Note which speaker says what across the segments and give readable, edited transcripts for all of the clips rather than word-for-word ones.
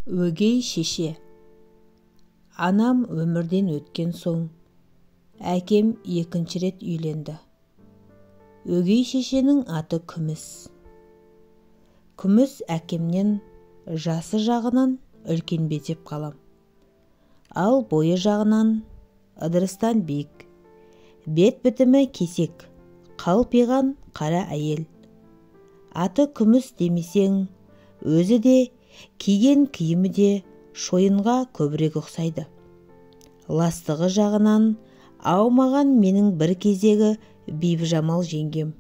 Speaker 1: Өгей шеше. Анам өмірден өткен соң, әкем екінші рет үйленді. Өгей шешенің аты Күміс. Күміс әкемнен жасы жағынан үлкен бе деп қалам. Ал бойы жағынан Ыдырыстан биік. Бет бітімі кесек, қалпиған қара әйел. Аты Күміс демесең, өзі де киген киімі де шойынға көбірек ұқсайды. Ластығы жағынан аумаған менің бір кездегі Бибіжамал жеңгем.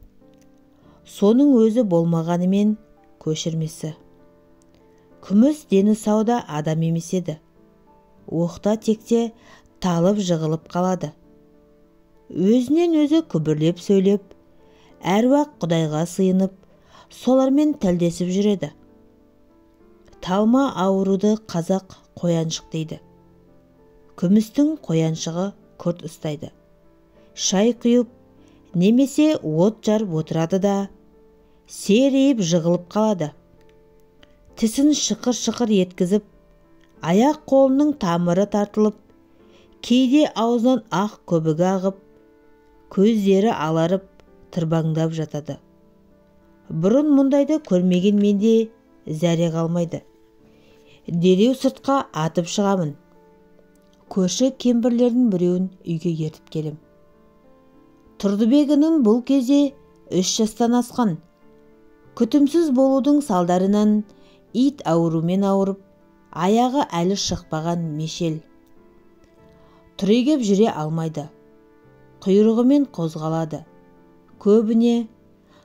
Speaker 1: Соның өзі болмағанымен көшірмесі. Күміс дені сауда адам емес еді. Оқта-текте талып жығылып қалады. Өзінен өзі күбірлеп сөйлеп, әруақ құдайға сыйынып, солармен тілдесіп жүреді. Талма ауруды қазақ қояншық дейді. Күмістің қояншығы күрт ұстайды. Шай құйып, немесе от жарып отырады да, серейіп жығылып қалады. Тісін шықыр-шықыр еткізіп, аяқ қолының тамыры тартылып, кейде аузынан ақ көбігі ағып, көздері аларып, тырбаңдап жатады. Бұрын мұндайды көрмеген менде зәре қалмайды. Дереу сыртқа атып шығамын. Көрші кемпірлердің біреуін үйге ертіп келем. Тұрдыбек інім бұл кезде 3 жастан асқан. Күтімсіз болудың салдарынан ит аурумен ауырып, аяғы әлі шықпаған мешел. Түрегеп жүре алмайды. Құйрығымен қозғалады. Көбіне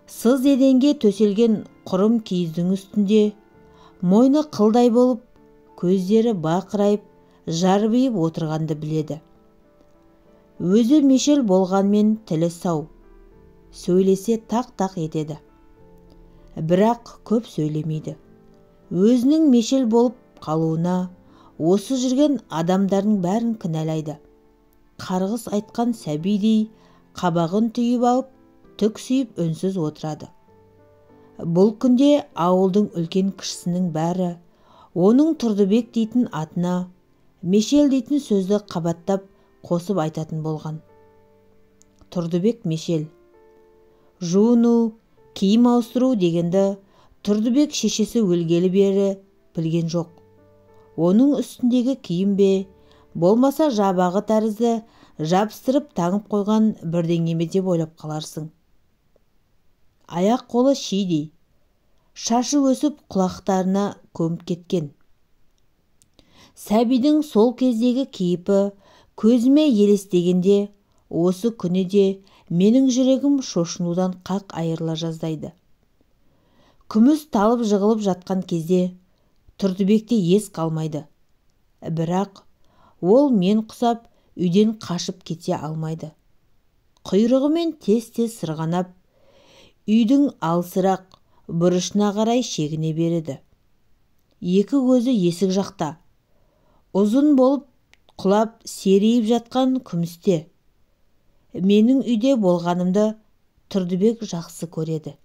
Speaker 1: сыз еденге төселген құрым киіздің үстінде мойны қылдай болып, көздері бақырайып, жарбиып отырғанды біледі. Өзі мешел болғанмен тілі сау. Сөйлесе тақ-тақ етеді. Бірақ көп сөйлемейді. Өзінің мешел болып қалуына осы жүрген адамдардың бәрін кінәлайды. Қарғыс айтқан сәбидей қабағын түйіп алып, түксиіп үнсіз отырады. Бұл күнде ауылдың үлкен кішісінің бәрі оның Тұрдыбек дейтін атына мешел дейтін сөзді қабаттап қосып айтатын болған. Тұрдыбек мешел. Жуыну, киім ауыстыру дегенді Тұрдыбек шешесі өлгелі бері білген жоқ. Оның үстіндегі киім бе, болмаса жабағы тәрізді жабыстырып таңып қойған бірдеңе ме деп ойлап қаларсың. Аяқ қолы шидей, шашы өсіп құлақтарына көміп кеткен. Сәбидің сол кездегі кейпі көзіме елестегенде, осы күні де менің жүрегім шошынудан қақ айырыла жаздайды. Күміс талып жығылып жатқан кезде Тұрдыбекте ес қалмайды. Бірақ ол мен құсап үйден қашып кете алмайды. Құйрығымен тез-тез сырғанап, үйдің алысырақ бұрышына қарай шегіне береді. Екі көзі есік жақта. Ұзын болып құлап серейіп жатқан Күмісте. Менің үйде болғанымды Тұрдыбек жақсы көреді.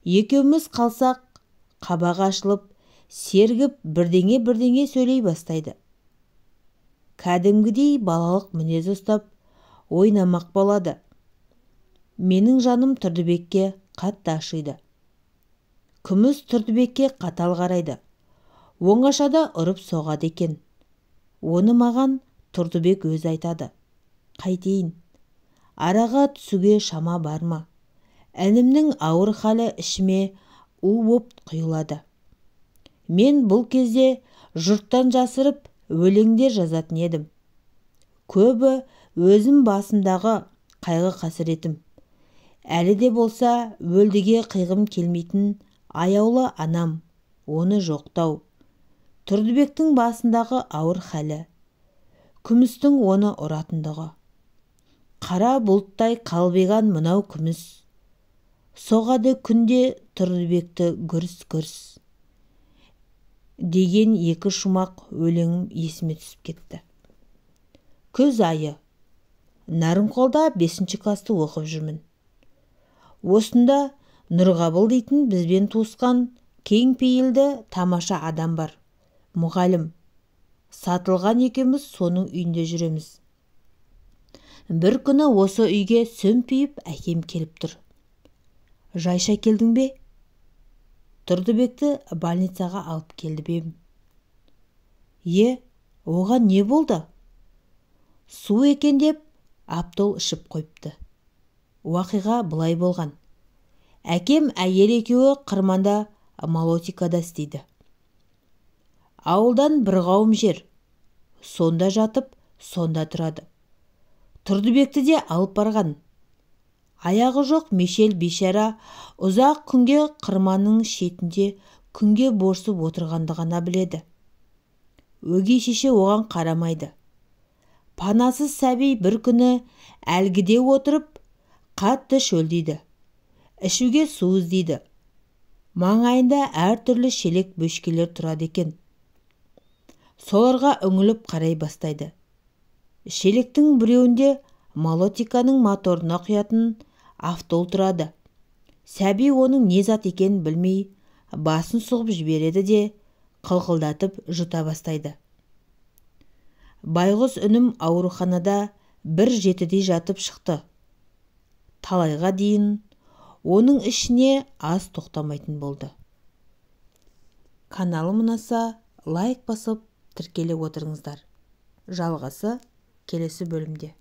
Speaker 1: Екеуміз қалсақ, қабағы ашылып, сергіп бірдеңе-бірдеңе сөйлей бастайды. Кәдімгідей балалық мінез ұстап, ойнамақ болады. Менің жаным Тұрдыбекке қатты ашиды. Күміс Тұрдыбекке қатал қарайды. Оңашада ұрып соғады екен. Оны маған Тұрдыбек өзі айтады. Қайтейін? Араға түсуге шама бар ма? Інімнің ауыр халі ішіме у боп құйылады. Мен бұл кезде жұрттан жасырып өлеңдер жазатын едім. Көбі өзім басымдағы қайғы-қасіретім. Әлі де болса өлдіге қиғым келмейтін аяулы анам, оны жоқтау. Тұрдыбектің басындағы ауыр халі, Күмістің оны ұратындығы. Қара бұлттай қалбиған мынау Күміс. Соғады күнде Тұрдыбекті гүрс-гүрс. Деген екі шумақ өлеңім есіме түсіп кетті. Күз айы. Нарынқолда 5 класты оқып жүрмін. Осында Нұрғабыл дейтін бізбен туысқан кең пейілді тамаша адам бар. Мұғалім. Сатылған екеуміз соның үйінде жүреміз. Бір күні осы үйге сүмпиіп әкем келіп тұр. Жайша келдің бе? Тұрдыбекті больницаға алып келді бем. Е, оған не болды? Су екен деп Аптол ішіп қойыпты. Уақиға былай болған. Әкем әйел екеуі қырманда молотикада істейді. Ауылдан бір қауым жер. Сонда жатып, сонда тұрады. Тұрдыбекті де алып барған. Аяғы жоқ мешел бейшара ұзақ күнге қырманның шетінде күнге борсып отырғанды ғана біледі. Өгей шеше оған қарамайды. Панасыз сәби бір күні әлгіде отырып, қатты шөлдейді. Ішуге су іздейді. Маңайында әртүрлі шелек бөшкелер тұрады екен. Соларға үңіліп қарай бастайды. Шелектің біреуінде молотиканың моторына құятын автол тұрады. Сәби оның не зат екенін білмей, басын сұғып жібереді де, қылқылдатып жұта бастайды. Байғұс інім ауруханада бір жетідей жатып шықты. Талайға дейін оның ішіне аз тоқтамайтын болды. Каналым ұнаса, лайк басып, тіркеле отырыңыздар. Жалғасы келесі бөлімде.